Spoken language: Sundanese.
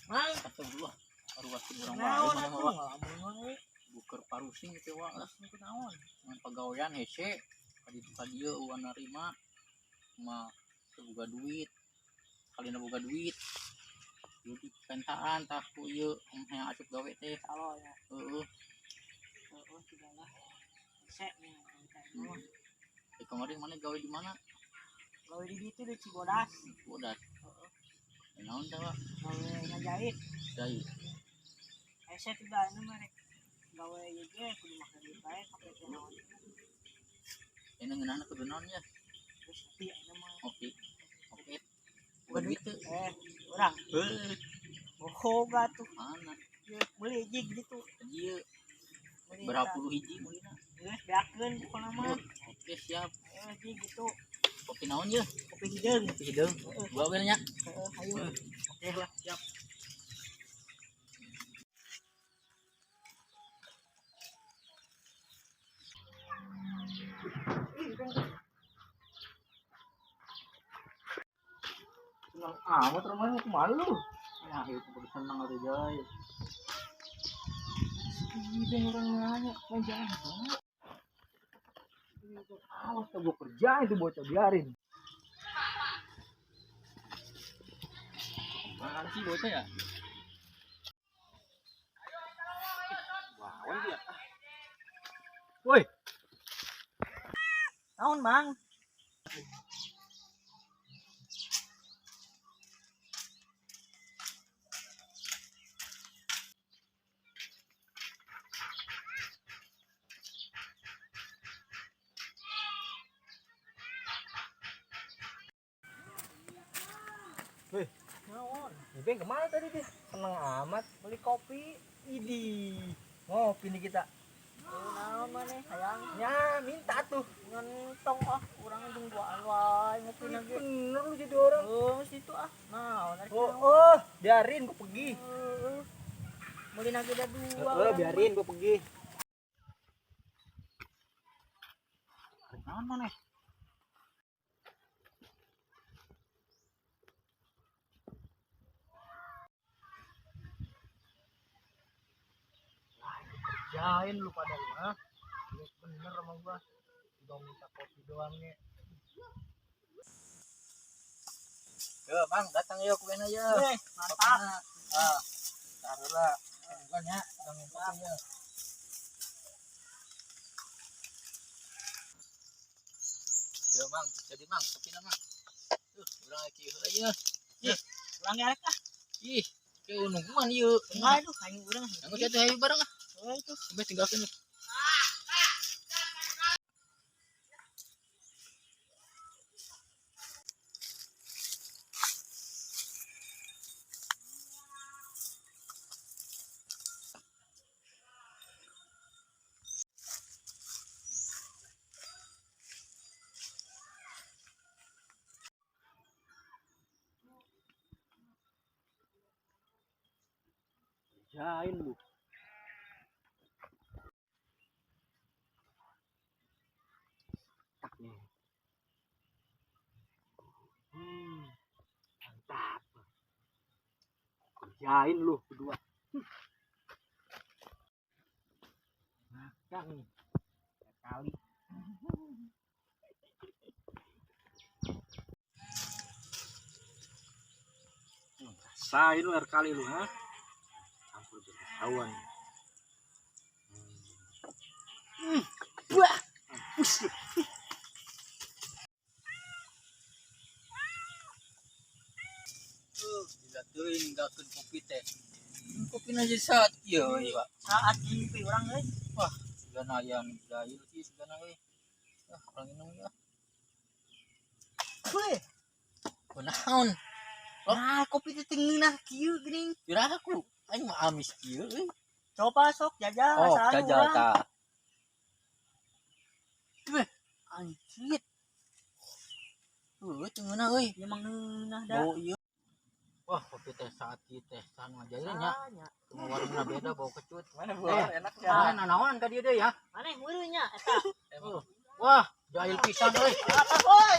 Mang, Astagfirullah. Aruas urang wae naon mana atuh mah ngalamun wae. buker parusing teh wa lah. Terus naon? Ngan pagawean hese ka ditu ka dieu uang narima mah teu boga duit. Kalina boga duit. Ieu dipentaan tah ku ieu hayang asup gawe teh. Kalau ya, Heeh. heeh sudahlah. Hese nih mah. Eh, kemarin mana gawe di mana? Gawe di ditu di Cibodas. Udah. Heeh. Naon teh wa? Gawe ngajahit. Jahit. Hese tidak ini merek gawe ieu ge kudu make duit bae sampai teh naon. Ini ngeunahna kudu naon ya? Terus kopi ayeuna mah. Oke. Oke. Boga duit teu? Eh, urang Heuh, boga tuh. mana? Ieu meuli hiji gitu. Ieu Meuli berapa eta. puluh hiji meulina? Geus beakeun pokona mah. Oke, siap. Eh, hiji gitu. Kopi naon ye? Kopi hideung. Kopi hideung. Heeh. Dua we nya. Heeh, ayo. Oke lah, siap. Senang amat rumahnya kemana lu? Ya, itu kudu senang atuh, Joy. Ih, orang nanya, main jalan. Awas tuh gua kerjain tuh bocah, biarin. Mana sih bocah ya? Wawan dia. Woi, Naon, Mang? Woi. Naon? Ibeng kemana tadi dia? Senang amat. Beli kopi. Idi, ngopi nih kita. Eh, naon maneh hayang Ya, minta tuh. ngan tong ah urang jeung duaan wae ngopi Ini lagi. bener lu jadi orang. Heuh, situ ah. Naon rek Oh, naon? oh, biarin gua pergi. Heuh. Meuli lagi da dua. Oh, biarin gua pergi. Naon maneh? Kerjain lu pada lu, ha? Lu bener sama gua. Udah minta kopi doang nih. Yo, Bang, datang yuk kuena ya. Weh, mantap. Ah, taruh lah. Bukan ya, udah minta ya. Yo, Mang, jadi Mang, kopi na, Mang. Tuh, urang lagi heula ya. Urang ge arek ah. Ih, ke nungguan ieu. Enggak aduh hayang urang. Yang jatuh hayu bareng ah. Heuh itu. Sampai tinggalkeun. Kerjain lu. Tak nih. Mantap. Kerjain lu berdua. Makan nih. Kali. Rasain lu air kali lu, ha? Campur biar ketahuan. Wah, mampus lu. Tidak teuing ninggalkeun kopi teh. Kopi na jadi saat ieu ieu, Pak. Saat ngimpi urang euy. Wah, sigana aya nu jahil sih sigana euy. Ah, urang minum ya. Weh, Kunaon? nah kopi teh teu ngeunah kieu geuning. Piraku. Aing mah amis kieu euy. Coba sok jajal Oh, asaan jajal urang. tah. Weh, anjir. Teu ngeunah euy. Ya emang ngeunah da. Bau ieu. Wah, kopi teh saat ieu teh saha nu ngajarin nya. Nya. Cuma warungna beda bau kecut. Mana Eh, buah enak ya. Mana nanaonan ka dieu deui ya? Maneh meureun nya eta. Wah, jahil pisan euy. Woi.